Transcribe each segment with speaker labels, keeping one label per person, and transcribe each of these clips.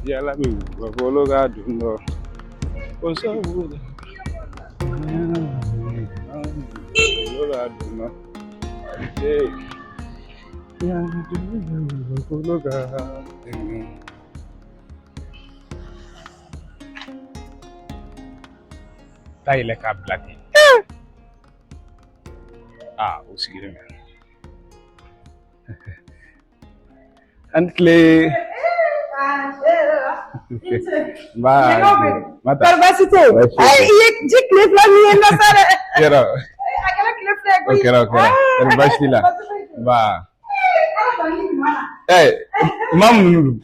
Speaker 1: Yala bɛ bolo ka dun dɔ ko sabu bolo ka dun dɔ bolo ka dun. Dayɛlɛ k'a bila ten. Aa, o sigilen bɛ. A ni tile. Nba. Mata.
Speaker 2: Kɔri baasi tɛ yen? I ye ji tile fila min ye n na sa dɛ.
Speaker 1: Yɔrɔ.
Speaker 2: A kɛra tile fila ye
Speaker 1: O
Speaker 2: koyi.
Speaker 1: kɛra, o kɛra. Kɔri baasi t'i la? Nba. Maa minnu don.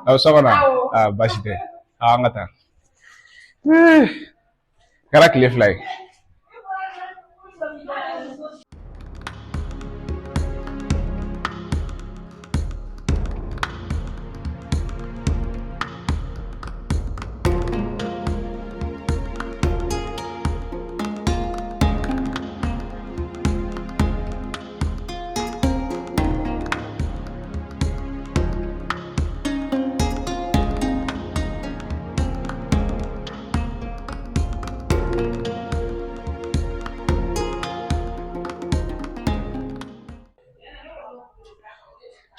Speaker 1: A bɛ so kɔnɔ. Aa, baasi tɛ. Aa, an ka taa. Kɛra tile fila ye.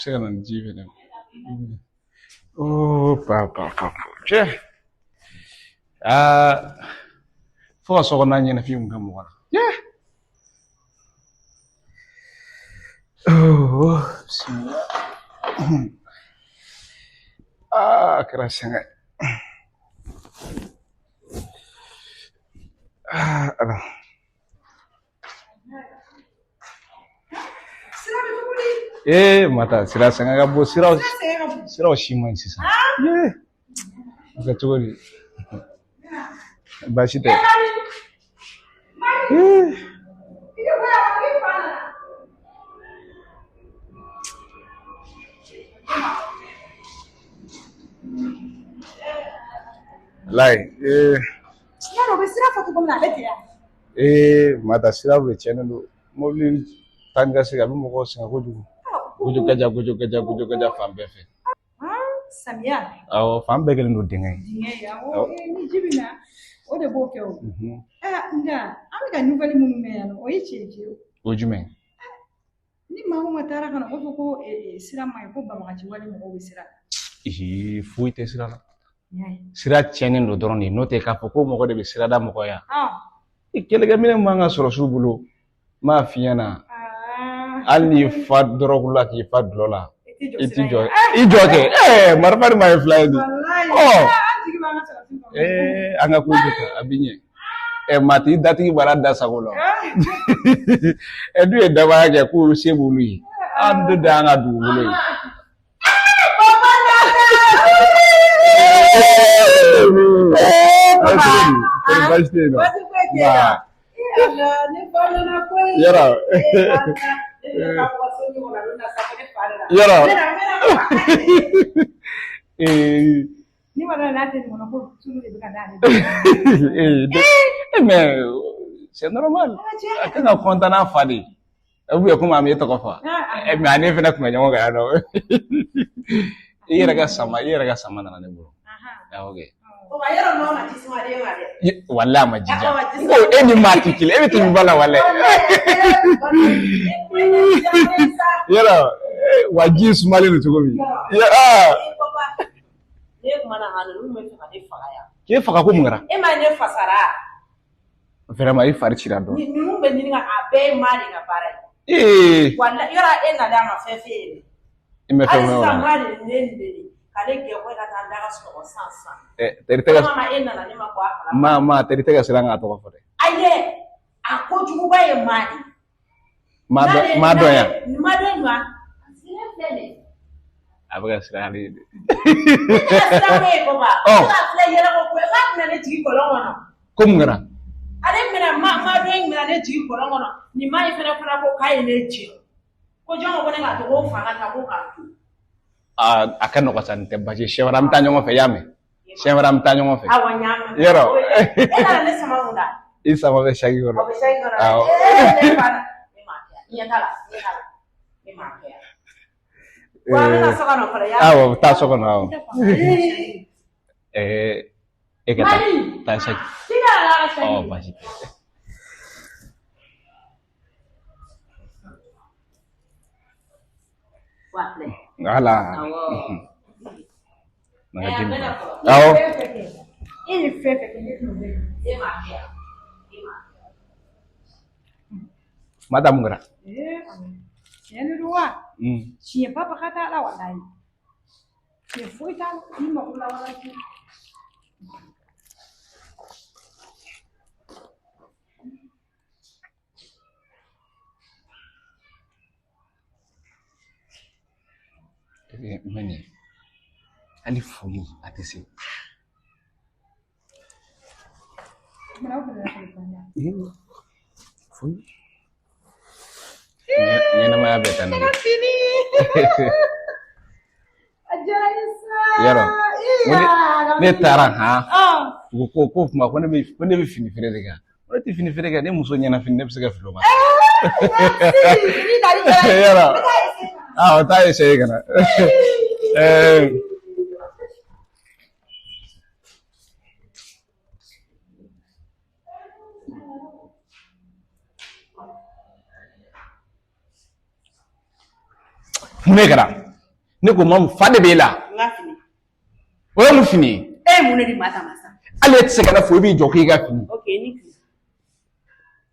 Speaker 1: Se ka na ni ji fɛnɛ. Oh, pa pa pa. Cɛ. Aa, fo ka sokɔnɔna ɲɛnafin kun kɛ mɔgɔ la. Yeah. Oh, bismillah. Aa, a kɛra sɛgɛn. Aa, ala. Ee, Mata, sira sɛgɛn ka bon, siraw siraw si man ɲi sisan. Ye. A kɛ cogo di? Baasi tɛ. Ee. Walayi, ee.
Speaker 2: Yarɔ, u bɛ sira fɔ cogo min na, a bɛ ten wa?
Speaker 1: Ee, Mata, siraw de tiɲɛnen don. Mobili taa ni ka segin, a bɛ mɔgɔw sɛgɛn kojugu. Gojo gaja, gojo gaja, gojo gaja fan bɛɛ fɛ.
Speaker 2: Samiya.
Speaker 1: Awɔ, fan bɛɛ kɛlen don dingɛ ye.
Speaker 2: Dingɛ ye, awɔ. Ni ji bɛ na, o de b'o kɛ o. Nka an bɛ ka nouvelle minnu mɛn yan nɔ, o ye tiɲɛ ye o.
Speaker 1: O jumɛn?
Speaker 2: Ni maa o maa taara ka na, u b'a fɔ ko sira man ɲi, ko banbagaci wale mɔgɔw bɛ sira la.
Speaker 1: Ee, foyi tɛ sira la. Sira tiɲɛnen don dɔrɔn de, n'o tɛ k'a fɔ ko mɔgɔ de bɛ sira da mɔgɔ ya. Kɛlɛkɛminɛn man ka sɔrɔ su bolo, n b'a f'i ɲɛna. Hali n'i fa dɔrɔgu la, k'i fa dɔlɔ la, i t'i jɔ, i jɔ kɛ. Marifa ni maa ye fila ye bi. Ɔ, ee, an ka ko jɔ, a bɛ ɲɛ. Maa t'i datigi bara da sago la. Ɛ, dun ye dabaya kɛ k'u se b'olu ye. An dun de y'an ka dugukolo ye. Baasi tɛ yen nɔ. Yɔrɔ. Yɔrɔ. Ee.
Speaker 2: Ni ma n'a tɛ nin kɔnɔ ko tulu de bɛ ka d'ale.
Speaker 1: Ee, mais c'est normal. A kan ka content n'a fa de ye. Ou bien komi a m'e tɔgɔ fɔ. Mais ale fɛnɛ tun bɛ ɲɔgɔn kan yan nɔ. I yɛrɛ ka sama, i yɛrɛ ka sama nana ne bolo. Awɔ kɛ. Walayi, a ma jija. N ko e ni maa tɛ kelen, e bɛ tɛmɛ ba la walayi. Yɔrɔ, wa ji sumalen don cogo min. Aa.
Speaker 3: Ne kumana han, ninnu bɛ fɛ ka ne faga yan.
Speaker 1: K'e faga ko mun kɛra?
Speaker 3: E ma ne fasara.
Speaker 1: Vraiment, i fari cira dɔɔni.
Speaker 3: Ninnu bɛ ɲini ka a bɛɛ ye maa de ka baara ye.
Speaker 1: Ee.
Speaker 3: Walayi, yɔrɔ e nalen a ma fɛn f'e ye.
Speaker 1: I ma fɛn
Speaker 3: Hali
Speaker 1: fɔ
Speaker 3: sisan
Speaker 1: o la.
Speaker 3: maa de ne neni ka ne gɛn ko e ka taa n da ka sunɔgɔ sisan sisan.
Speaker 1: Teri tɛ ka.
Speaker 3: Ma e nana ne ma bɔ a kalama.
Speaker 1: Ma ma teri tɛ ka siran k'a tɔgɔ fɔ dɛ.
Speaker 3: Ayi, a kojuguba ye maa de ye.
Speaker 1: Maa dɔn, maa dɔn yan.
Speaker 3: Maa dɔn yan. A sigilen filɛ nin ye.
Speaker 1: A bɛ ka siran hali de.
Speaker 3: Ne tɛ ka siran ko ye papa. Ne ka filɛ yɛlɛ ko koyi, k'a bɛna ne jigin kɔlɔn kɔnɔ.
Speaker 1: Ko mun kɛra?
Speaker 3: Ale bɛna maa dɔ in bɛna ne jigin kɔlɔn kɔnɔ. Nin maa in fɛnɛ fana ko k'a ye ne jɛ. Ko jɔn ko ko ne k'a to ko fa ka taa ko k'a to.
Speaker 1: Aa, a ka nɔgɔn sa, nin tɛ baasi ye. Siɲɛ wɛrɛ an bɛ taa ɲɔgɔn fɛ, i y'a mɛn? Siɲɛ wɛrɛ an bɛ taa ɲɔgɔn fɛ.
Speaker 3: Awɔ, n y'a mɛn.
Speaker 1: Yɔrɔ.
Speaker 3: E nana ne sama mun na?
Speaker 1: I sama bɛ saki kɔnɔ.
Speaker 3: O bɛ saki kɔnɔ.
Speaker 1: Awɔ.
Speaker 3: Ee, ne fa na. Ne m'a kɛ yan. Ɲɛ t'a la, ɲɛ t'a la. Ne m'a kɛ yan. Wa an bɛna so kɔnɔ fɔlɔ.
Speaker 1: Awɔ, taa so kɔnɔ, awɔ. E ka taa taa saki. Ɔ, baasi tɛ. Voilà. Na ka ji min. Awɔ.
Speaker 2: E ye fɛn fɛn kɛ, ne tun bɛ.
Speaker 3: E m'a kɛ yan. E m'a kɛ.
Speaker 1: Mata, mun kɛra?
Speaker 2: Tiɲɛ de don wa? Tiɲɛ ba baga t'a la, walayi. Tiɲɛ foyi t'a la, ni mako la wala.
Speaker 1: Mɛni, hali foli a tɛ se. Foyi. Ɲɛnamaya bɛɛ ta nin.
Speaker 2: Fini. A diyara n ye sa.
Speaker 1: Yɔrɔ. Ne taara han. U ko ko kuma ko ne bɛ fini feere de kɛ. Ko ne tɛ fini feere kɛ, ne muso ɲɛna fini, ne bɛ se ka fili o ma. Yɔrɔ. Awɔ, taa essayer ka na. Ɛɛ. Mun de kɛra? Ne ko mamu, fa de b'e la.
Speaker 3: N ka fini.
Speaker 1: O ye mun fini ye?
Speaker 3: E ye mun de di maa ta ma sa?
Speaker 1: Hali e tɛ se ka ne fo, i b'i jɔ k'i ka fini.
Speaker 3: Ok, ni fini.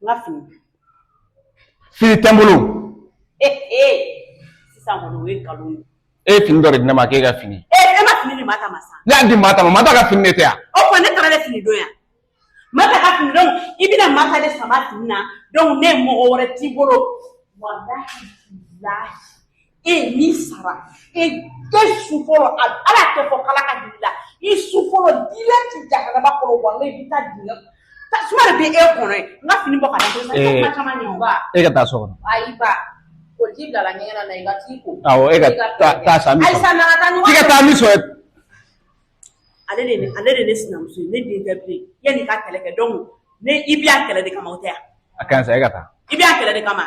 Speaker 3: N ka fini.
Speaker 1: Fini tɛ n bolo.
Speaker 3: Ee, sisan kɔni, o ye nkalon ye.
Speaker 1: E ye fini dɔ de di ne ma k'e ka fini.
Speaker 3: E ma fini di maa ta ma sa?
Speaker 1: Ne y'a di maa ta ma, maa ta ka fini de tɛ yan.
Speaker 3: O tuma ne taara ne fini don yan. Maa ta ka fini don, i bɛna maa ta de sama fini na, donc ne mɔgɔ wɛrɛ t'i bolo. Walahi bilahi. E n'i sara, e su fɔlɔ, ala tɛ fɔ k'ala ka hinɛ la. I su fɔlɔ direct jahanama kɔnɔ, walahi, i bɛ taa dingɛ tasuma de bɛ e kɔnɔ yen. N ka fini bɔ ka da i ka kuma caman ɲɛ o.
Speaker 4: Ba.
Speaker 1: E ka taa so kɔnɔ.
Speaker 4: Ayi ba, koji bilala ɲɛgɛn na, i ka t'i ko.
Speaker 1: Awɔ, e ka taa sa min sɔrɔ.
Speaker 3: Ayisa, nana taa ɲɔgɔn.
Speaker 1: K'i ka taa min sɔrɔ.
Speaker 3: Ale de ne sinamuso ye, ne den tɛ bilen. Yanni i ka kɛlɛ kɛ, donc ne i bɛ yan kɛlɛ de kama, o tɛ yan?
Speaker 1: A ka ɲi sa, e ka taa.
Speaker 3: I bɛ yan kɛlɛ de kama.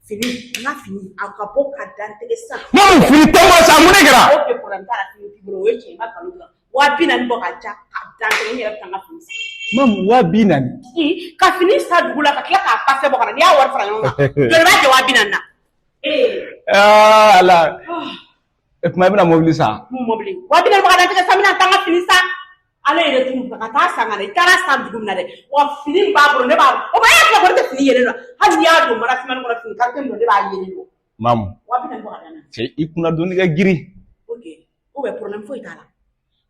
Speaker 3: Fini, n ka fini, a ka bɔ ka dan tɛgɛ sisan.
Speaker 1: Mamu, fini tɛ n bolo sa, mun de kɛra?
Speaker 3: Ok, problème t'a la, fini t'i bolo, o ye tiɲɛ ye, i ma nkalon tigɛ. 20.000 bɔ ka ja ka dan tɛgɛ, n yɛrɛ bɛ taa n ka fini san.
Speaker 1: Mamu, 20.000?
Speaker 3: Ka fini san dugu la ka tila k'a pase bɔ ka na, n'i y'a wari fara ɲɔgɔn kan, joli b'a jɛ 20.000 na?
Speaker 1: Aa ala, e kuma, i bɛna mobili san.
Speaker 3: Mun mobili? 20.000 bɔ ka dan tɛgɛ sisan, n bɛna taa n ka fini san. Ala yɛrɛ tun ka taa san ka na, i taara san dugu min na dɛ, wa fini min b'a bolo, ne b'a o ma, y'a tila ko ne tɛ fini yelen dɔn. Hali n'i y'a don mana finmani kɔnɔ, fini kalite min don, ne b'a yelen dɔn.
Speaker 1: Mamu.
Speaker 3: 20.000 bɔ ka da n na.
Speaker 1: Cɛ, i kunna donni ka girin.
Speaker 3: Ok, ou bien problème foyi t'a la.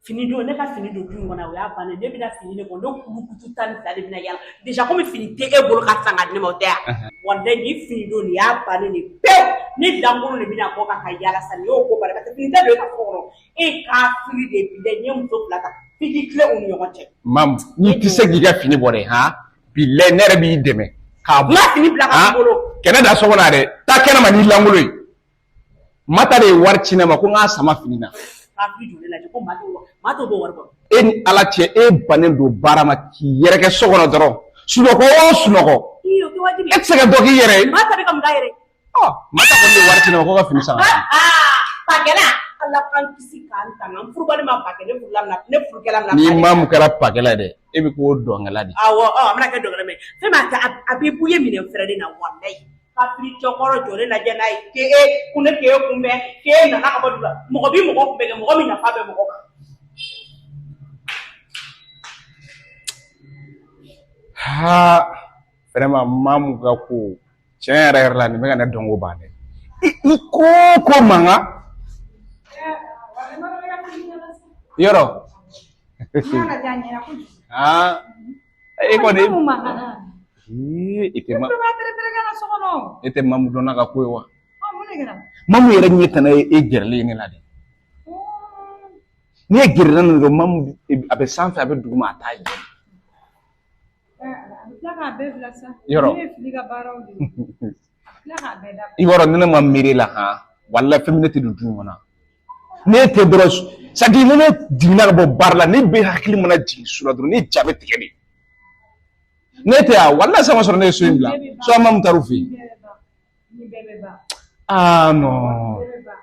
Speaker 3: Fini don, ne ka fini don du in kɔnɔ, o y'a bannen. Ne bɛna fini de kɔnɔ, ne kulukutu 12 de bɛna yala. Déjà komi fini tɛ e bolo ka san ka di ne ma, o tɛ yan? Walayi, nin fini don nin y'a bannen de pewu. Ne lankolon de bɛna bɔ ka yala sa. Nin y'o ko bannen, parce que fini tɛ don e ka so kɔnɔ. E kafiri de bi dɛ, n ye muso fila ta f'i k'i tilen u ni ɲɔgɔn cɛ.
Speaker 1: Mamu, n'i tɛ se k'i ka fini bɔ dɛ, han, bilayi, ne yɛrɛ b'i dɛmɛ k'a bɔ.
Speaker 3: N ka fini bila ka n bolo.
Speaker 1: Kɛnɛ da so kɔnɔ dɛ, taa kɛnɛ ma n'i lankolon ye. Mata de ye wari ci ne ma ko n k'a sama fini na.
Speaker 3: Kafiri jɔ ne lajɛ ko maa t'o bɔ wari bɔ.
Speaker 1: E ni ala cɛ, e bannen don baara ma k'i yɛrɛ kɛ so kɔnɔ dɔrɔn, sunɔgɔ o sunɔgɔ.
Speaker 3: Ii, o tɛ wajibi.
Speaker 1: E tɛ se ka dɔ k'i yɛrɛ ye.
Speaker 3: Maa ta bɛ ka mun k'a yɛrɛ ye?
Speaker 1: Ɔ, Mata kɔni de ye wari ci ne ma ko ka fini san.
Speaker 3: Pakɛla, ala k'an kisi k'an tanga, n furubali ma pakɛ, ne furula min na, ne furukɛla min na.
Speaker 1: Ni maa mun kɛra pakɛla ye dɛ, e bɛ k'o dɔnkɛla de.
Speaker 3: Awɔ, ɔ, a mana kɛ dɔnkɛla min ye, fɛn min a tɛ a bɛ bɔ i ye minɛn fɛrɛ de na, walayi. Kafiri cɛkɔrɔ jɔ ne lajɛ n'a ye k'e ko ne k'e kunbɛn, k'e nana ka bɔ dugu la, mɔgɔ bi mɔgɔ kunbɛn kɛ mɔgɔ min nafa bɛ mɔgɔ kan.
Speaker 1: Ha, vraiment, Mamu ka ko, tiɲɛ yɛrɛ yɛrɛ la, nin bɛ ka ne dɔnko ban dɛ. I ko ko mankan yɔrɔ. Aa, e kɔni, e tɛ ma e tɛ Mamu dɔnna ka ko ye wa? Mamu yɛrɛ ɲɛ tana ye e gɛrɛlen ye ne la de. N'i ye gɛrɛla nin dɔrɔn, Mamu a bɛ sanfɛ, a bɛ duguma, a t'a ye. Yɔrɔ. I b'a dɔn, ni ne ma miiri la, han, walayi, fɛn min ne tɛ don du in kɔnɔ. Ne tɛ dɔrɔn, c'est à dire ni ne jiginna ka bɔ baara la, ne bɛ hakili mana jigin su la dɔrɔn, ne ja bɛ tigɛ de. Ne tɛ yan, walayi, sama sɔrɔ ne ye so in bila so, Mamu taar'u fɛ yen.
Speaker 2: Nin bɛɛ bɛ ban.
Speaker 1: Ah non.
Speaker 2: Bɛɛ bɛ ban.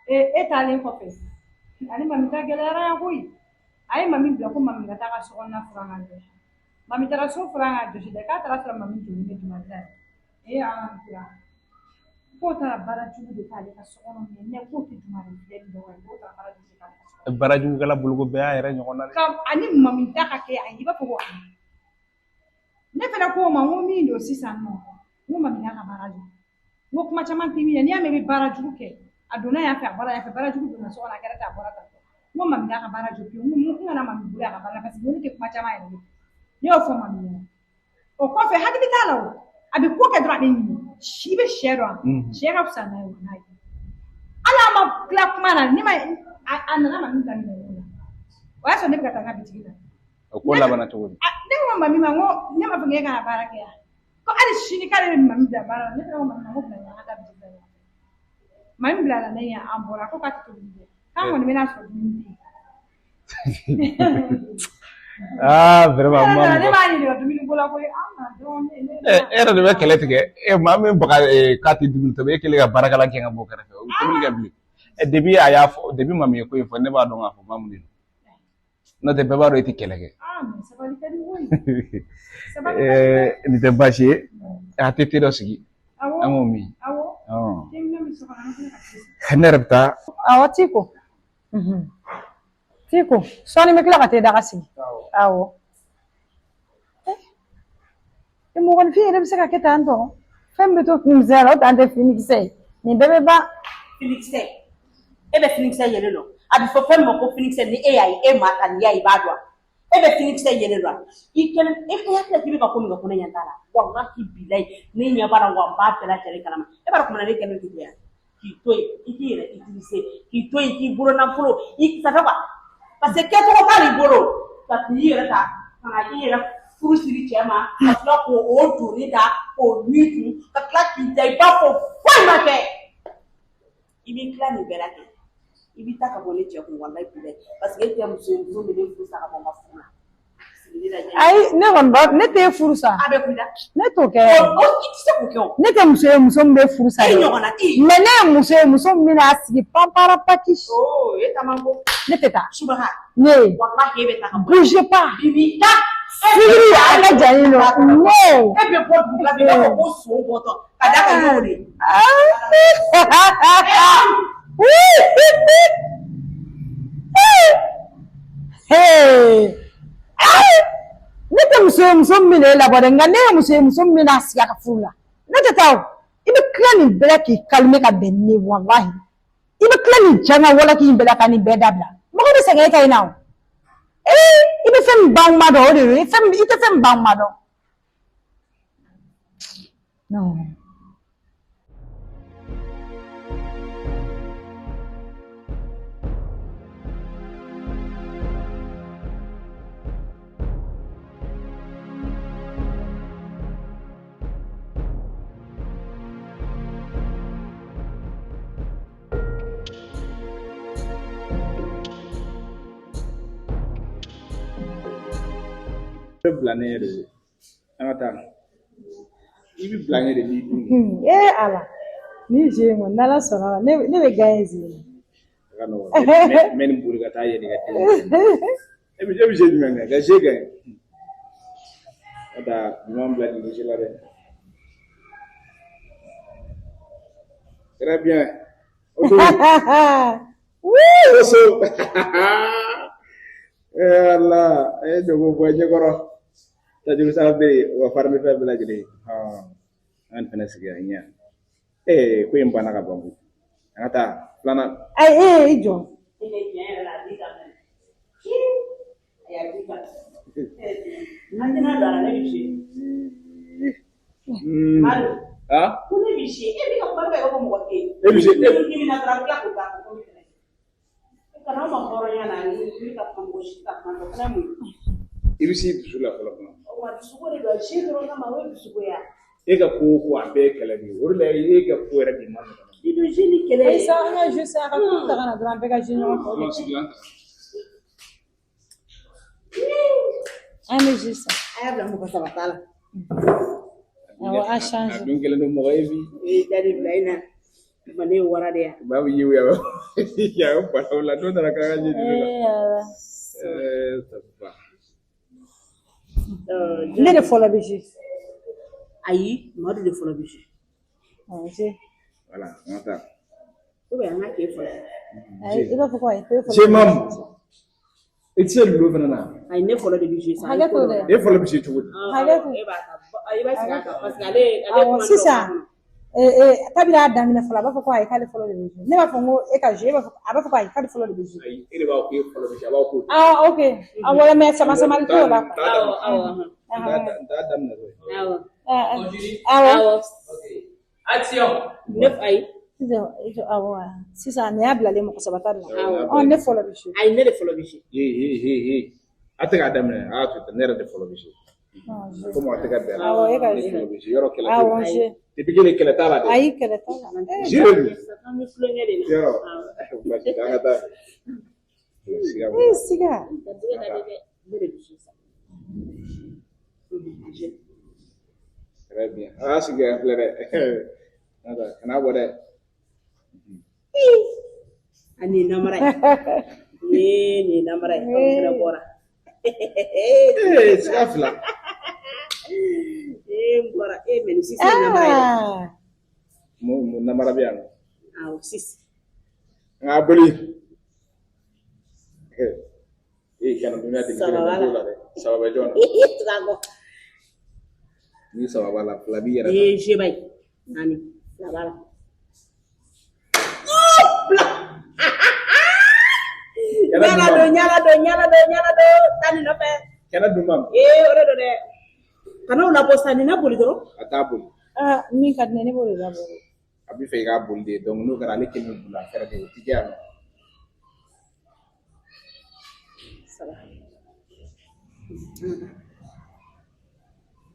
Speaker 2: E taalen kɔfɛ, ani mami ta gɛlɛyara yan koyi. A ye mami bila ko mami ka taa ka sokɔnɔna furan ka jɔsi. Mami taara so furan ka jɔsi dɛ, k'a taara sɔrɔ mami jɔlen bɛ jumɛn la. E ala kira. K'o taara baara jugu de k'ale ka so kɔnɔ mɛ ne k'o tɛ jumɛn filɛ nin dɔgɔ ye, k'o taara baara jugu de k'ale ka so kɔnɔ.
Speaker 1: Baarajugukɛla boloko bɛɛ y'a yɛrɛ ɲɔgɔn na dɛ.
Speaker 2: Ka ani mami ta ka kɛ ayi, i b'a fɔ ko ayi. Ne fana ko o ma, n ko min don sisan nɔ, n ko mami y'a ka baara jɔ. N ko kuma caman tɛ min ye, n'i y'a mɛn i bɛ baara jugu kɛ, a donna yan fɛ, a bɔra yan fɛ, baara jugu donna so kɔnɔ, a kɛra tan, a bɔra tan. N ko mami y'a ka baara jɔ pewu, n ko n kana mami bolo a ka baara la parce que ne tɛ kuma caman yɛrɛ de. Ne y'o fɔ mami ɲɛna. O kɔfɛ hakili t'a la o, a bɛ ko kɛ dɔrɔn a bɛ ɲinɛ. I bɛ sɛ dɔn, sɛ ka fisa n'a ye o n'a ye. Hali a ma tila kuma na, ne ma a nana mami bila minɛ la. O y'a sɔrɔ ne bɛ ka taa n ka bitigi la.
Speaker 1: O ko labanna cogo di?
Speaker 2: Ne ko mami ma, n ko ne m'a fɔ k'e kana baara kɛ yan. Ko hali sini k'ale bɛ mami bila baara la. Ne fana ko mami ma, n ko bila an ka taa bitigi la ɲɔgɔn fɛ. Mami bilala ne ɲɛ, an bɔra, ko k'a tɛ tobili kɛ. K'an kɔni bɛna sɔrɔ dumuni tɛ yen.
Speaker 1: Ah vraiment.
Speaker 2: Ne b'a ɲininka dumuni ko la koyi, an na dɔrɔn ne.
Speaker 1: E yɛrɛ de bɛ kɛlɛ tigɛ. E maa min baga k'a tɛ dumuni tobi, e kɛlen ka baarakɛla gɛn ka bɔ kɛrɛfɛ, o bɛ tobili kɛ bilen. Depuis a y'a fɔ, depuis mami ye ko in fɔ, ne b'a dɔn k'a fɔ Mamu de don. N'o tɛ bɛɛ b'a dɔn i tɛ kɛlɛ kɛ.
Speaker 2: Ah mais sabali ka di koyi. Sabali ka di.
Speaker 1: Nin tɛ baasi ye. A tɛ te dɔ sigi.
Speaker 2: Awɔ.
Speaker 1: An k'o min.
Speaker 2: Awɔ. Te minɛ min so kɔnɔ, an bɛ se ka te sigi.
Speaker 1: Ne yɛrɛ bɛ taa.
Speaker 2: Awɔ, t'i ko. T'i ko. Sɔɔni n bɛ tila ka t'e daga sigi. Awɔ. Mɔgɔninfin yɛrɛ bɛ se ka kɛ tan tɔ. Fɛn min bɛ to kunsɛn la, o t'an tɛ finikisɛ ye. Nin bɛɛ bɛ ban.
Speaker 3: Finikisɛ. E bɛ finikisɛ yelen dɔn. A bɛ fɔ fɛn min ma ko finikisɛ, ni e y'a ye, e maa ta, n'i y'a ye i b'a dɔn. E bɛ finikisɛ yelen dɔn. I kɛlen, e hakili la k'i bɛ ka ko min kɛ ko ne ɲɛ t'a la. Walahi bilayi, ne ɲɛ b'a la wa n b'a bɛɛ lajɛlen kalama. E b'a dɔn kuma na ne kɛlen k'i to yan. K'i to yen, i k'i yɛrɛ utiliser, k'i to yen, k'i bolo nafolo, i ça fait quoi? Parce que kɛcogo t'a bolo ka k'i yɛrɛ ta, ka na i yɛrɛ furu siri cɛ ma, ka tila k'o o doni ta, k'o min kun, ka tila k'i da i b'a fɔ foyi ma kɛ. I b'i tila nin bɛɛ la kɛ. I b'i ta ka bɔ ne cɛ kun, walayi bilayi. Parce que e tɛ muso ye, muso min bɛ ne furu sa ka bɔ n ka furu la.
Speaker 2: Ayi, ne kɔni b'a, ne t'e furu sa.
Speaker 3: A bɛ kun da.
Speaker 2: Ne t'o kɛ.
Speaker 3: O i tɛ se k'o kɛ o.
Speaker 2: Ne tɛ muso ye muso min bɛ furu sa.
Speaker 3: E ɲɔgɔnna i.
Speaker 2: Mais ne ye muso ye muso min bɛna sigi panpara pati.
Speaker 3: Oo e ta man go.
Speaker 2: Ne tɛ taa.
Speaker 3: Subaga.
Speaker 2: Ne.
Speaker 3: Walahi e bɛ taa ka bɔ.
Speaker 2: Bouge pas.
Speaker 3: Bibi ta.
Speaker 2: Sigiri a ka jan yen nɔ. Ne.
Speaker 3: E bɛ bɔ dugu la bi, i b'a fɔ ko son bɔtɔ ka d'a kan y'o de ye.
Speaker 2: Hey. Ne tɛ muso ye muso min bɛna e labɔ dɛ, nka ne ye muso ye muso min bɛna sigi a ka furu la. Ne tɛ taa o. I bɛ tila nin bɛɛ la k'i calmer ka bɛn ni ne ye walahi. I bɛ tila nin janga walaki in bɛɛ la ka nin bɛɛ dabila. Mɔgɔ bɛ sɛgɛn e ta in na o. Ee, i bɛ fɛn min ban kuma dɔn o de don. I tɛ fɛn min ban kuma dɔn. Non.
Speaker 1: I bɛ bila ne ɲɛ de, an ka taa. I bɛ bila ɲɛ de n'i dun.
Speaker 2: Ee ala, ni jeu in kɔni, n'ala sɔnna ma, ne bɛ gagner jeu in na.
Speaker 1: A ka nɔgɔn. N bɛ nin boli ka taa yɛlɛ ka den. E bɛ jeu jumɛn kɛ? Ka jeu kɛ. Ka taa ɲuman bila nin jeu la dɛ. Très bien.
Speaker 2: Oui.
Speaker 1: Soso. Eh Allah, a ye jogo bɔ ɲɛkɔrɔ. Tajuru sara bɛ yen, o ka farin ni fɛn bɛɛ lajɛlen ye. An ka nin fɛnɛ sigi yan ɲɛ. Ee, ko in banna ka ban koyi. An ka taa filanan.
Speaker 2: Ayi, ee, i jɔ.
Speaker 3: E tiɲɛ yɛrɛ la, a b'i kan mɛn. A y'a b'i kan. N'an tɛna don a la, ne bɛ se. Madu.
Speaker 1: Ah?
Speaker 3: Ko ne bɛ se. E bɛ ka kuma bɛɛ kɛ ko mɔgɔ tɛ yen.
Speaker 1: E bɛ se.
Speaker 3: Ni dimina dɔrɔn, an bɛ tila k'o ta ko ne fɛnɛ. Kana aw ma hɔrɔnya na ni ka kuma mɔgɔ si ka kuma dɔn fana mun ye.
Speaker 1: I bɛ s'i dusu la fɔlɔ fɔlɔ.
Speaker 3: O ma dusuko de don, si dɔrɔn kama o ye dusuko ye.
Speaker 1: E ka ko o ko a bɛɛ ye kɛlɛ de ye, o de la e ka ko yɛrɛ de ma nɔgɔn.
Speaker 3: I dun si ni kɛlɛ ye.
Speaker 2: Ayi sa, an ka jeu sa, a ka kupu ta ka na dɔrɔn, an bɛɛ ka jeu ɲɔgɔn fɛ.
Speaker 1: Non, sigilan ta.
Speaker 2: An bɛ jeu sa.
Speaker 3: A y'a bila mɔgɔ saba ta la.
Speaker 2: Awɔ, a change.
Speaker 1: A dun kɛlen don mɔgɔ ye bi.
Speaker 3: E jadi bila i na. Ma ne ye wara de ya.
Speaker 1: Ba bɛ ye yan. Yan banaw la n'o nana k'an ka ɲɛ juru la.
Speaker 2: Ee Ala.
Speaker 1: Saba.
Speaker 2: Ne de fɔlɔ bɛ se.
Speaker 3: Ayi, Madu de fɔlɔ bɛ se.
Speaker 2: Awɔ, se.
Speaker 1: Voilà, an ka taa.
Speaker 3: Ou bien an ka k'e fɔlɔ.
Speaker 2: Ayi, i b'a fɔ ko ayi, ko e fɔlɔ.
Speaker 1: Se mamu. I tɛ se ludo fana na.
Speaker 3: Ayi, ne fɔlɔ de bɛ se sa.
Speaker 2: Hakɛ to dɛ.
Speaker 1: E fɔlɔ bɛ se cogo di?
Speaker 2: Hakɛ to.
Speaker 3: E b'a ta. I b'a sigi a kan parce que ale
Speaker 2: Awɔ, sisan kabini a daminɛ fɔlɔ a b'a fɔ ko ayi k'ale fɔlɔ de bɛ jouer. Ne b'a fɔ n ko e ka jouer, e b'a fɔ a b'a fɔ ko ayi k'ale fɔlɔ de bɛ jouer.
Speaker 1: Ayi, e de b'a fɔ k'e fɔlɔ bɛ se, a b'a fɔ ko.
Speaker 2: Ah, ok. Awɔ, mais sama samali t'o la quoi.
Speaker 4: Awɔ, awɔ.
Speaker 1: N t'a daminɛ koyi.
Speaker 3: Awɔ.
Speaker 2: Ah, ah. Awɔ.
Speaker 4: Action.
Speaker 3: Ne ayi.
Speaker 2: Sisan, awɔ, sisan nin y'a bilalen mɔgɔ saba ta de la.
Speaker 3: Awɔ.
Speaker 2: Ɔ, ne fɔlɔ bɛ jouer.
Speaker 3: Ayi, ne de fɔlɔ bɛ se.
Speaker 1: He he he he. A tɛ k'a daminɛ, a y'a to ten, ne yɛrɛ de fɔlɔ bɛ se. Komi a tɛ ka bɛn a la.
Speaker 2: Awɔ, e ka
Speaker 1: Ne
Speaker 2: jouer.
Speaker 1: fɔlɔ bɛ se, yɔrɔ kɛlɛ tɛ
Speaker 2: Awɔ,
Speaker 1: yen.
Speaker 2: jouer.
Speaker 1: Depuis kelen kɛlɛ t'a la dɛ.
Speaker 2: Ayi, kɛlɛ t'a la.
Speaker 1: Jouer de don.
Speaker 3: An bɛ tulonkɛ de la.
Speaker 1: Yɔrɔ. Basi tɛ, an ka taa. Siga b'o
Speaker 2: Ee,
Speaker 1: la.
Speaker 2: siga.
Speaker 3: Garijɛgɛ ka di dɛ. Ne de bɛ se sa.
Speaker 1: Très bien. A y'a sigi yan filɛ dɛ. An ka taa, kan'a bɔ dɛ.
Speaker 3: A nin ye namara ye. Ee, nin ye namara ye. Aw fɛnɛ bɔra.
Speaker 1: Ee, siga fila.
Speaker 3: Ee, n bɔra. Ee, mais nin sisi ye namara ye dɛ.
Speaker 2: Ah.
Speaker 1: Mun namara bɛ yan nɔ?
Speaker 3: Awɔ, sisi.
Speaker 1: An ka boli. Ee, kana dunuya dege
Speaker 3: Saba
Speaker 1: kelen
Speaker 3: b'a
Speaker 1: t'o
Speaker 3: la.
Speaker 1: la dɛ. Saba bɛ jɔn na?
Speaker 3: Tugu a kɔ.
Speaker 1: Ni saba b'a la, fila b'i yɛrɛ
Speaker 3: Nin
Speaker 1: ta.
Speaker 3: ye seba ye. Naani. Fila b'a la.
Speaker 1: Kɛnɛ
Speaker 3: Ɲala
Speaker 1: dun
Speaker 3: don, ɲala don, ɲala don, ɲala don. Taa nin nɔfɛ.
Speaker 1: Kɛnɛ dun ma.
Speaker 3: Ee, o de don dɛ. Kana o labɔ sa, nin na boli dɔrɔn.
Speaker 1: A t'a boli.
Speaker 2: Ah, min ka di ne ye, ne b'o de labɔ.
Speaker 1: A bɛ fɛ i k'a boli de, donc n'o kɛra ale kelen bɛ boli a fɛrɛ de, o ti kɛ yan nɔ.
Speaker 3: Saba.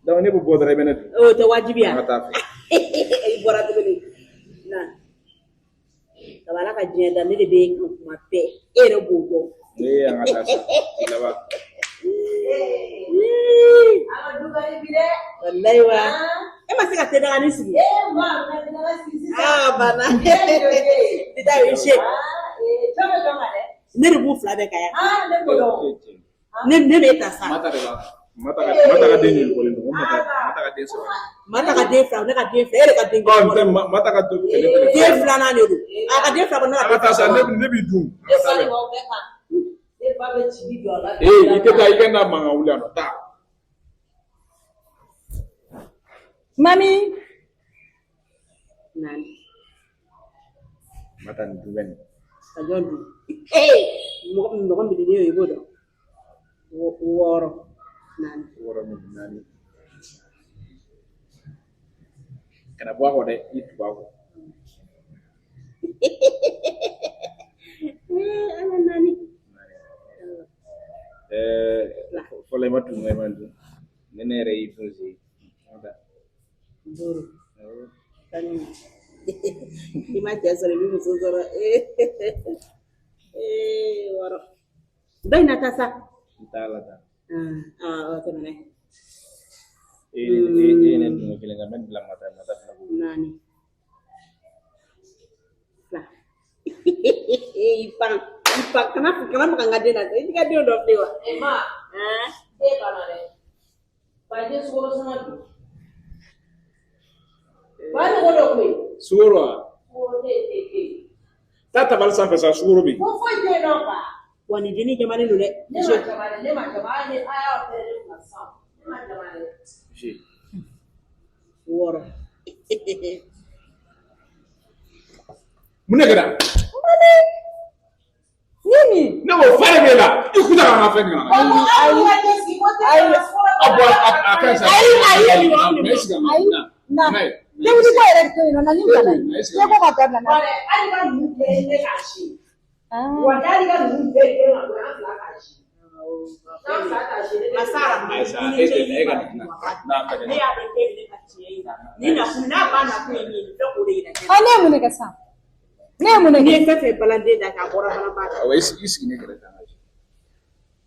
Speaker 1: Donc ne bɛ bɔ dɔrɔn i bɛ ne dun.
Speaker 3: O tɛ wajibi ya.
Speaker 1: An ka taa fɛ.
Speaker 3: I bɔra tuguni. Na. Kaba Ala ka diɲɛ da, ne de bɛ e kan kuma bɛɛ. E yɛrɛ b'o dɔn.
Speaker 1: Ne ye an ka taa sa. Laban.
Speaker 3: Walayi wa. E ma se ka te dagani sigi. Ah, banna. I ta ye se. Ne de b'u fila bɛɛ ka yan. Ne b'e ta sa.
Speaker 1: Mata de b'a Mata ka Mata ka den joli bɔlen don? Ko Mata Mata ka den saba.
Speaker 3: Mata ka den fila, ne ka den fila, e yɛrɛ ka den
Speaker 1: Ɔ n
Speaker 3: kelen.
Speaker 1: tɛ Mata ka den kelen fɛnɛ.
Speaker 3: Den filanan de don. A ka den fila bɔ ne
Speaker 1: An
Speaker 3: ka
Speaker 1: ka
Speaker 3: den
Speaker 1: taa sa,
Speaker 3: fila.
Speaker 1: ne b'i dun. An ka taa bɛ. Ee, i tɛ taa i ka na mankan wuli yan nɔ, taa.
Speaker 2: Mami.
Speaker 3: Naani.
Speaker 1: Mata nin dun bɛ nin.
Speaker 3: Ka jɔn dun. Ee, mɔgɔ mɔgɔ minɛnen ye i b'o dɔn. Wɔɔrɔ. Naani.
Speaker 1: Wɔɔrɔ min naani. Kana bɔ a kɔ dɛ, i tugu a kɔ.
Speaker 3: Ee, Ala naani.
Speaker 1: Ɛɛ, fɔlɔ i ma tugu i ma dun. Ne ne yɛrɛ y'i dun sen. An ka taa.
Speaker 3: Duuru. Tan ni. I ma cɛ sɔrɔ, i bɛ muso sɔrɔ. Ee, ee, wɔɔrɔ. Ba in na taa sa.
Speaker 1: N t'a la taa.
Speaker 3: Ah, o tɛmɛna.
Speaker 1: E ye ne dun kelen kan, n bɛ nin bila Mata, Mata fana b'o.
Speaker 3: Naani. Fila. I pan, i pan, kana kana maga n ka den na sa, i t'i ka denw dɔ bilen wa?
Speaker 4: E ma,
Speaker 3: Ah.
Speaker 4: e banna dɛ. Ba i tɛ sukaro sama dun. Ba ne ko dɔ koyi.
Speaker 1: Sukaro wa?
Speaker 4: Sukaro tɛ yen, tɛ yen, tɛ yen.
Speaker 1: Taa tabali sanfɛ sa, sukaro bɛ yen.
Speaker 4: Ko foyi tɛ yen nɔ ba.
Speaker 3: Wa nin dennin jamalen don dɛ.
Speaker 4: Ne ma jama dɛ, ne ma jama. A ye a y'aw tɛgɛ ne kunna sisan. Ne ma jama dɛ.
Speaker 1: Si.
Speaker 3: Wɔɔrɔ.
Speaker 1: Mun de kɛra?
Speaker 2: Ni min.
Speaker 1: Ne ko fa de b'e la, i kun tɛ ka n ka fɛn ɲana.
Speaker 4: Ko aw ka tɛ sigi, ko tɛ
Speaker 2: Ayi.
Speaker 1: A bɔ a ka ɲi sa.
Speaker 2: Ayi, ayi,
Speaker 1: ayi.
Speaker 2: ayi.
Speaker 1: Na i sigi a ma.
Speaker 2: Ayi.
Speaker 1: Na.
Speaker 2: Na.
Speaker 1: Na ye.
Speaker 2: Ne wuli ko yɛrɛ to yen nɔ, na ni bila na.
Speaker 1: Na i sigi
Speaker 2: Ne
Speaker 1: a
Speaker 2: ko
Speaker 1: ma.
Speaker 2: ka bɛɛ bila na.
Speaker 4: Wa dɛ, hali ka ninnu bɛɛ ye ne k'a si.
Speaker 2: Ah.
Speaker 4: Wa hali ka ninnu bɛɛ ye ne ka an fila k'a si. N'an fila k'a si, ne
Speaker 3: Masa Arahamani,
Speaker 1: Ayi sa,
Speaker 3: i ni
Speaker 1: e
Speaker 3: ce,
Speaker 1: tɛ
Speaker 3: i ni
Speaker 1: e ka
Speaker 3: baraji.
Speaker 1: na. Na ka
Speaker 3: Ne
Speaker 1: na.
Speaker 3: y'a dɔn k'e bɛ ne ka tiɲɛ yira. Ni nakun n'a ba nakun ye min ye, nin bɛɛ k'o de yira ne la.
Speaker 2: Ah, ne ye mun de kɛ sisan? Ne ye mun de
Speaker 3: N'i
Speaker 2: kɛ?
Speaker 3: ye fɛn fɛn balanden da k'a bɔra fana b'a da.
Speaker 1: Awɔ, i sigi ne kɛrɛfɛ.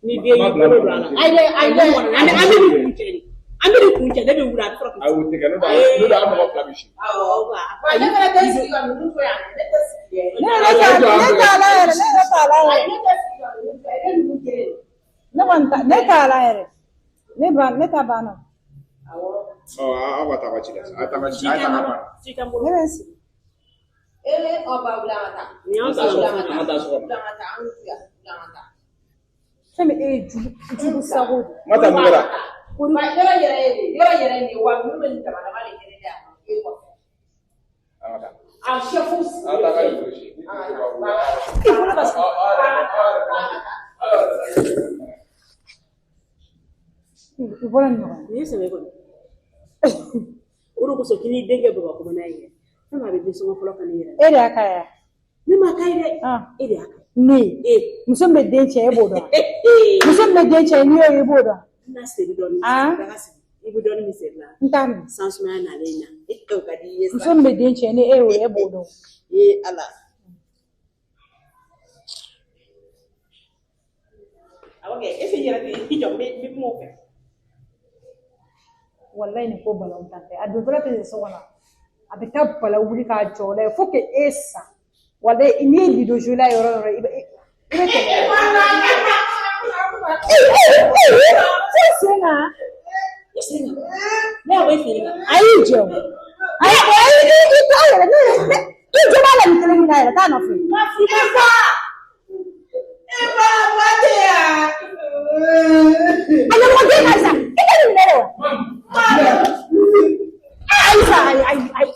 Speaker 3: Ni den y'i bolo don a la.
Speaker 4: Ayi dɛ, ayi dɛ.
Speaker 3: An bɛ an bɛ nin kun cɛ de. An bɛ nin kun cɛ, ne bɛ wuli, a bɛ sɔrɔ k'i
Speaker 1: Ayi, o tɛ kɛ, n'o tɛ an mɔgɔ fila bɛ si.
Speaker 4: Awɔ, wa ne fana tɛ sigi ka ninnu to yan, ne tɛ sigi dɛ.
Speaker 2: Ne yɛrɛ t'a ne t'a la yɛrɛ, ne yɛrɛ t'a la
Speaker 4: Ayi,
Speaker 2: yɛrɛ.
Speaker 4: ne tɛ sigi ka ninnu to yan, ne ninnu kelen.
Speaker 2: Ne kɔni ta ne t'a la yɛrɛ. Ne ban ne ta banna.
Speaker 4: Awɔ.
Speaker 1: Ɔ, aw ka taa ka ci la sa. A taa ka ci, a taa ka ban.
Speaker 3: Si tɛ n bolo.
Speaker 2: Ne bɛ n sigi.
Speaker 4: Ee, ɔ ba wuli an ka taa.
Speaker 3: Nin y'an
Speaker 1: An taa so
Speaker 3: sɔrɔ.
Speaker 1: kɔnɔ, an ka taa so kɔnɔ.
Speaker 4: Wuli an ka taa, an to yan, wuli an ka taa.
Speaker 2: Fɛn min e ye jugu jugu sago de.
Speaker 1: Mata, mun kɛra?
Speaker 4: Wa yɔrɔ yɛrɛ ye de, yɔrɔ yɛrɛ ye de, wa ninnu bɛ nin dama dama de kɛ ne da yan e kɔfɛ.
Speaker 1: An ka taa.
Speaker 4: A sɛfu
Speaker 1: An taa ka gosi.
Speaker 2: I bolo ka i bɔra nin ɲɔgɔn.
Speaker 3: Nin ye sɛbɛ kɔni. O de kosɔn k'i n'i denkɛ Bamakɔ n'a ye. Fɛn min a bɛ nisɔngɔ fɔlɔ ka ne yɛrɛ.
Speaker 2: E de y'a k'a ye.
Speaker 3: Ne m'a k'a ye dɛ.
Speaker 2: Ah.
Speaker 3: E de y'a k'a
Speaker 2: Ne
Speaker 3: ye.
Speaker 2: muso min bɛ den cɛ e b'o dɔn.
Speaker 3: E.
Speaker 2: Muso min bɛ den cɛ n'i y'o ye i b'o dɔn.
Speaker 3: N na seri dɔɔni.
Speaker 2: Ah.
Speaker 3: Daga sigi. I bɛ dɔɔni min seri la.
Speaker 2: N t'a min.
Speaker 3: San sumaya nalen na. E o ka di i ye sa.
Speaker 2: Muso min bɛ den cɛ ni e y'o ye e b'o dɔn.
Speaker 3: Ee Ala. Awɔ kɛ, e yɛrɛ tɛ i jɔ n bɛ kuma o fɛ.
Speaker 2: Walayi nin ko balawu tan tɛ. A dontɔla tɛ se so kɔnɔ. A bɛ taa balawu wuli k'a jɔ o la fo que e sa. Walayi n'i ye lido jouer la yɔrɔ o yɔrɔ i bɛ i bɛ tɛmɛ. Foyi sen kan.
Speaker 3: I sen kan. Ne y'a bɔ i sen kan.
Speaker 2: A y'i jɔ. Ayi ayi i t'a yɛrɛ ne ne i jɔ b'a la nin kelen min na yɛrɛ t'a nɔfɛ.
Speaker 4: E ba, ba tɛ yan.
Speaker 2: A ɲɛmɔgɔden ka sa i tɛ nin minɛ de wa? Ayi sa ayi ayi ayi.